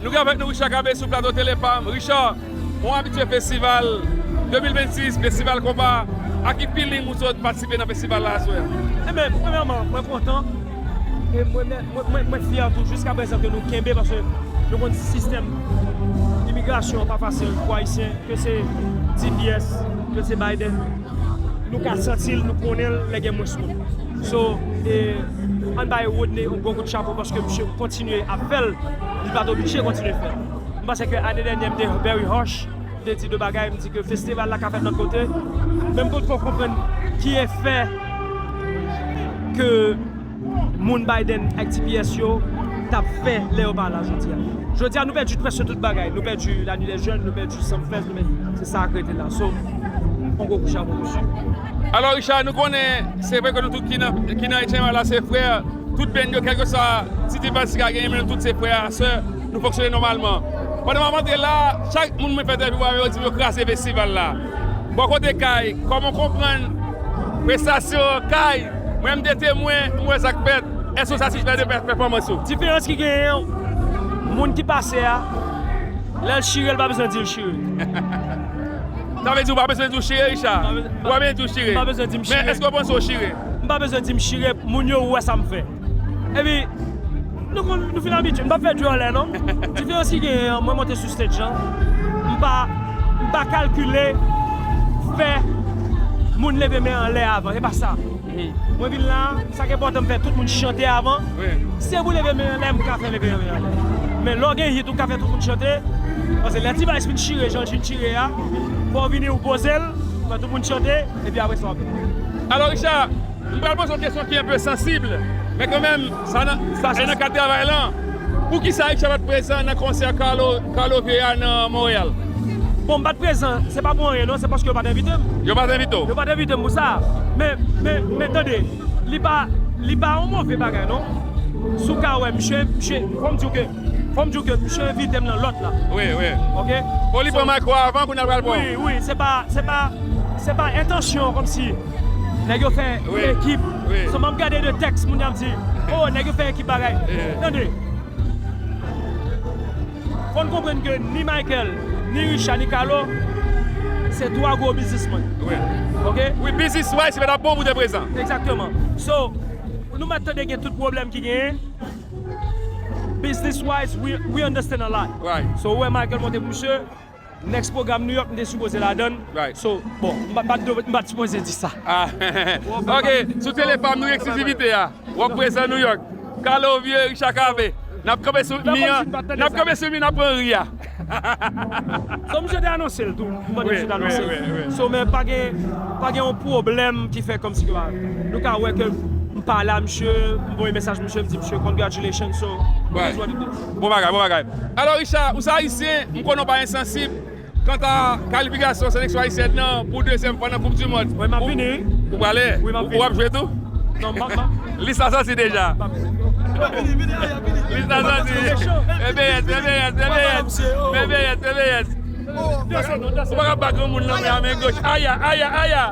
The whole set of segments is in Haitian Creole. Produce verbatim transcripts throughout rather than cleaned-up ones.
Nou gen avèk nou Richard Cavé sou plato Tele Pam. Richard, yon abitye festival de mil vennsis, festival konpa. A ki feeling ou sot patisipe nan festival la aswè a? Ebyen, premyèman, mwen kontan. E mwen, mwen, mwen, mwen fyè tou jiska prezan ke nou kenbe, paske nou konn sistèm imigrasyon an pa fasil pou Ayisyen, ke se T P S, ke se Biden. Nou ka santi l, nou konnen l, lè gen mwens moun. So, e, ann bay Rodney yon gwo kout chapo paske misye kontinye ap fè l, li pa t oblije kontinye fè l. M panse ke ane dènyè, m te very harsh, m te di de bagay, m di ke festival la ka fèt lòt kote, men m potko konprann ki efè ke moun Biden ak T P S yo t ap fè lè yo pa la jodi a. Jodi a, nou pèdi prèske tout bagay. Nou pèdi La Nuit des Jeunes, nou pèdi Sumfest, nou pèdi, se sa k rete la. So, yon gwo kou chapo pou misye. Alò, Richard, nou konnen, se vre ke nou tout ki nan, ki nan H M I la, se frè. Tout band yo, kèlkeswa ti diferans ki ka genyen, men nou tout se frè a sè, nou fonksyone nòmalman. Pandan m ap antre la, chak moun mwen fè entèvyou avè yo di m yo kraze festival la. Bò kote Kay, kòman w konprann prestasyon Kay? Mwen, m te temwen, m wè sa k fèt. Èske w satisfè de pè-, pèfòmans ou? Diferans ki genyen, moun ki pase a, lè l chire, l pa bezwen di l chire. Sa vle di ou pa bezwen di w chire, Richard? Ou pa bezwen di w chire? M pa bezwen di m chire. Men èske w panse w chire? M pa bezwen di m chire, moun yo wè sa m fè. Epi, nou konn, nou fin abitye, m p ap fè djòlè non. Diferans ki genyen an, mwen monte sou stage lan, m pa, m pa kalkile fè moun leve men anlè avan, e pa sa. Mwen vin la, sa k enpòtan m fè tout moun chante avan. Wi. Si se pou leve men anlè, m ka fè leve men anlè. Men lè w gen hit, ou ka fè tout moun chante. Paske lè T-Vice fin chire, jan l fin chire a, fò w vini ou poze l, fè tout moun chante, epi apre sa w ap vini. Alò, Richard, m pral poze yon kesyon ki enpe sansib, men kanmenm, sa nan, sa, sa nan kad travay lan. Poukisa Richard pa t prezan nan konsè Carlo, Carlo Vieux a nan Monreyal? Bon, m pa t prezan, se pa pou anyen non, se paske yo pa t envite m. Yo pa t envite w? Yo pa t envite m pou sa. Men, men, men tande, li pa, li pa yon move bagay non. Si w ka wè, misye, misye, fò m di w ke, fò m di w ke misye envite m nan lòt la. Wi, wi. Oke? Bon, li pran micro avan, kounye a l pral pran w. Wi, wi, se pa, se pa, se pa entansyon kòmsi nèg yo fè ekip. Wi, wi. So, m ap gade de tèks, moun y ap di, oh, nèg yo fè ekip bagay. Tande. Fò n konprann ke ni Michael, ni Richard, ni Carlo, se twa gwo biznismann. Wi. Oke? Wi, business wise, se pa t ap bon pou te prezan. Egzakteman. So, nou mèt tande gen tout pwoblèm ki genyen. Business wise, we, we understand a lot. Right. So, ou wè Michael monte pou misye. Next program New York, m te sipoze ladann. Right. So, bon, m pa, m pa t dwe, m pa t sipoze di sa. Ah. Oke, sou Tele Pam, nou eksklizivite a. W ap prezan New York. Carlo Vieux, Richard Cavé. N ap kanpe sou mi an. N ap kanpe sou mi, n ap pran ri a. So, misye te anonse l tou. M tande misye te anonse l. Wi, wi, wi. So, men pa gen, pa gen yon pwoblèm ki fè kòmsi ke nou ka wè ke m pale a misye, m voye mesaj misye, m di misye, congratulations, so, it is what it is. Bon bagay, bon bagay. Alò, Richard, ou se Ayisyen, m konnen w pa ensansib kanta kalifikasyon seleksyon ayisyèn nan pou dezyèm fwa nan Koup di Mond. Wi, m ap vini. Ou prale? Wi, m ap vini. Ou ap jwe tou? Non, m ap, m ap. Lis la sòti deja. M ap vini. Lis la sòti. Ebeyès, ebeyès, ebeyès. Ebeyès, ebeyès. Ou pa ka bat granmoun nan men a men goch. Aya, aya, aya.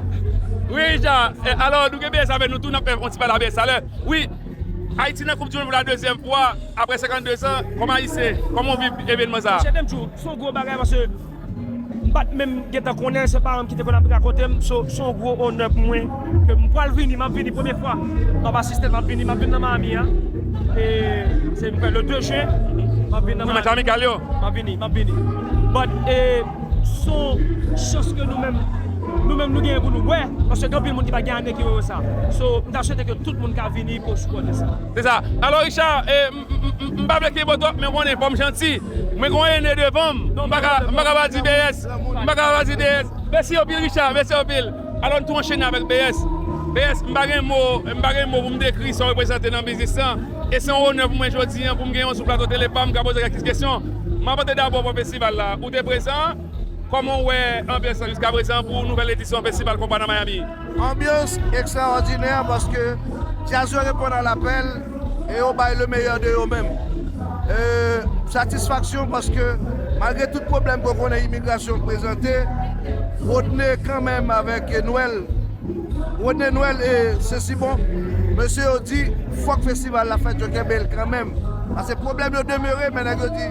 Wi, Richard. E, alò, nou gen beyès avè nou tou, n ap fè yon ti pale a beyès talè. Wi, Ayiti nan Koup di Mond pou la dezyèm fwa, apre senkannde zan, kòm Ayisyen, kòman w viv evènman sa a? Monchè, te m di w, se yon gwo bagay, paske m pa t menm gentan konnen, se paran m ki te konn ap rakonte m, so, se yon gwo onè pou mwen, ke m pral vini, m ap vini premye fwa, m ap asiste, m ap vini, m ap vin nan Miami a, e, se m kwè le de jen, m ap vin nan Miami. Pou match amikal yo? M ap vini, m ap vini. But, e, se yon chans ke nou menm, nou menm nou genyen pou nou wè, paske gen anpil moun ki pa gen ane ki wè sa. So, m ta swete ke tout moun ka vini pou sipòte sa. Se sa. Alò, Richard, e, m, m, m, m pa vle kenbe w twòp, men w konnen, fò m janti. Mwen gen yon ene devan m. M pa ka, m pa ka pa di beyès. M pa ka pa di beyès. Mèsi anpil, Richard. Mèsi anpil. Alò, n tou anchene avèk beyès. Beyès, m pa gen mo, m pa gen mo pou m dekri sa w reprezante nan biznis lan. E se yon onè pou mwen jodi a, pou m gen w sou plato Tele Pam, m ka poze kèk kesyon. M ap mande dabò pou festival la. Ou te prezan? Kòman w wè anbyans lan jiska prezan pou nouvèl edisyon festival konpa nan Miami? Anbyans ekstraòdinè paske djaz yo reponn a lapèl e yo bay le meilleur de yo menm. E, satisfaksyon paske malgre tout pwoblèm ke w konnen imigrasyon prezante, Rodney kanmenm avèk Noël, Rodney Noël e Sensibon, mesye yo di fòk festival la fèt, yo kenbe l kanmenm. Paske pwoblèm yo demere, men nèg yo di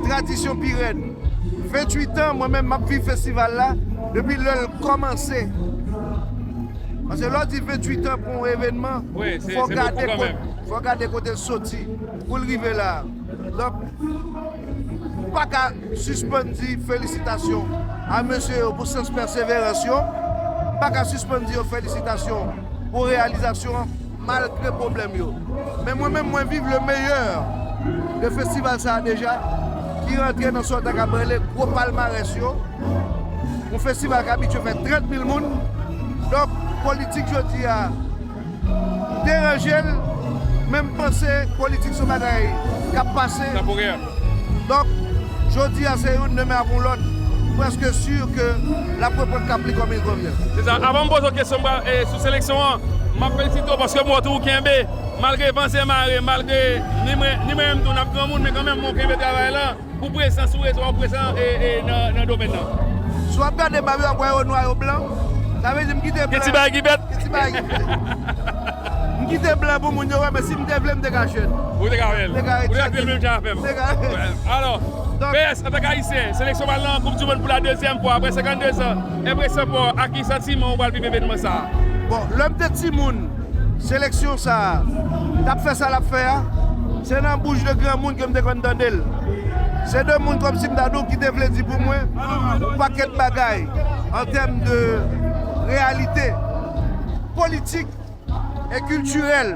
Tradisyon pi rèd. Venntuit an, mwen menm, m ap viv festival la depi lè l kòmanse. Paske lè w di venntuit an pou yon evènman, fò w gade kote, fò w gade kote l soti pou l rive la. Donk, m pa ka sispann di felisitasyon a mesye yo pou sans pèseverans yo. M pa ka sispann di yo felisitasyon pou reyalizasyon an, malgre pwoblèm yo. Men mwen menm, mwen viv le meilleur de festival sa a deja, ki rantre nan sa w ta ka rele gwo palmarès yo. Yon festival ki abitye fè trant mil moun. Donk, politik jodi a deranje l, men m panse politik se yon bagay k ap pase. Tanporè. Donk, jodi a se youn, demen ap yon lòt. Prèske si ke l ap reprann kap li kòm il konvyen. Se sa. Avan m poze w kesyon m pral, e, sou seleksyon an, m ap felisite w paske m wè tou ou kenbe, malgre van se mare, malgre ni mwen, ni mwen menm tou n ap granmoun, men kanmenm ou kenbe travay la. Pou prezans ou, rezon an prezan e, e nan, nan domèn nan. Si w ap gade bab yo, w ap wè yo nwa, yo blan. Sa vle di m kite blan. Gen ti bagay ki fèt. Gen ti bagay ki fèt. M kite blan pou moun yo wè, men si m te vle, m te ka jwenn. Ou te ka fè l. M te ka retire. Ou te ka kite l menm jan avè m. M te ka. Alò, P S, antanke Ayisyen, seleksyon pa l nan Koup di Mond pou la dezyèm fwa, apre senkanndezan. Enpresyon pa w, ak ki santiman ou pral viv evènman sa a? Bon, lè m te timoun, seleksyon sa a t ap fè sa l ap fè a, se nan bouch de granmoun ke m te konn tande l. Se de moun kòmsi m ta di w ki te vle di pou mwen yon pakèt bagay an tèm de reyalite politik e kiltirèl,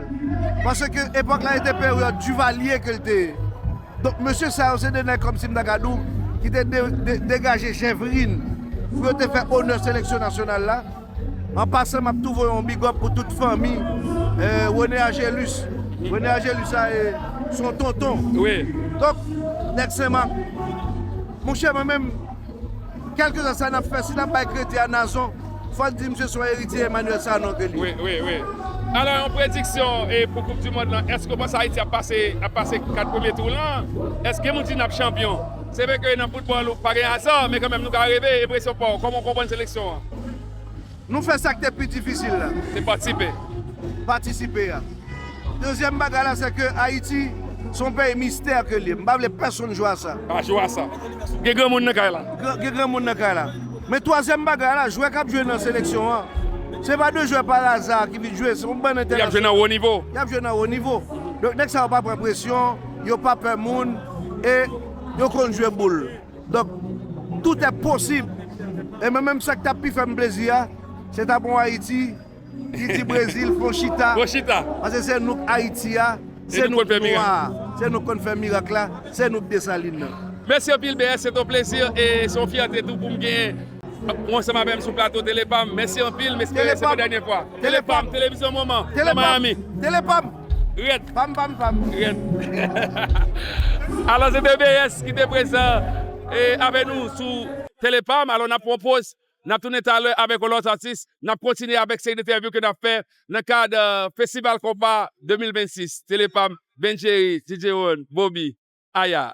paske epòk la se te peryòd Duvalier ke l te ye. Donk, mesye sa yo se de nèg kòmsi m ta ka di w ki te de, de, degaje jèvrin pou yo te fè onè seleksyon nasyonal la. An pasan, m ap tou voye yon big up pou tout fanmi, eh, René Angelus. René Angelus sa, eh, se yon tonton. Wi. Donk, nèg Senmak. Monchè, mwen menm, kèlkeswa sa n ap fè, si n ap bay kretyen a nazon, fò n di misye se yon eritye Emmanuel Sanon ke li ye. Wi, wi, wi. Alò, yon prediksyon, eh, pou Koup di Mond lan, èske w panse Ayiti ap pase, ap pase kat premye tou lan? Èske moun di n ap chanpyon? Se vre ke nan foutbòl, ou pa gen aza, men kanmenm nou ka reve. Enpresyon pa w, kòman w konprann seleksyon an? Nou fè sa k te pi difisil la. Se patisipe. Patisipe a. Dezyèm bagay la, se ke Ayiti, se yon peyi mistè ke l ye. M pa vle pèsonn jwe a sa. Pa jwe a sa. Gen granmoun nan kay la. Gen, gen granmoun nan kay la. Men twazyèm bagay la, jwè k ap jwe nan seleksyon an, se pa de jwè pa aza ki vin jwe, se yon bann entènasyonal. Y ap jwe nan wo nivo. Y ap jwe nan wo nivo. Donk, nèg sa yo pa pran presyon, yo pa pè moun, e yo konn jwe boul. Donk, tout est possible. E mwen menm, sa k t ap pi fè m plezi a, se ta bon Ayiti ki di Brezil, fè yon chita. Fè yon chita. Paske se nou k Ayiti a, se nou k nwa a, se nou k konn fè mirak la, se nou k Desalin nan. Mèsi anpil, P S, se yon plezi e se yon fyète tou pou m genyen ou ansanm avè m sou plato Telepam. Mèsi anpil, m espere se pa dènye fwa. Telepam, televizyon manman nan Miami. Telepam. Rèd. Pam, pam, pam. Rèd. Alò, se te P S ki te prezan e avè nou sou Telepam. Alò, n ap pran poz, n ap tounen talè avèk yon lòt atis. N ap kontinye avèk seri entèvyou ke n ap fè nan kad, eh, Festival Konpa de mil vennsis. Telepam, Ben Jerry, D J Ron, Bobby, Aya.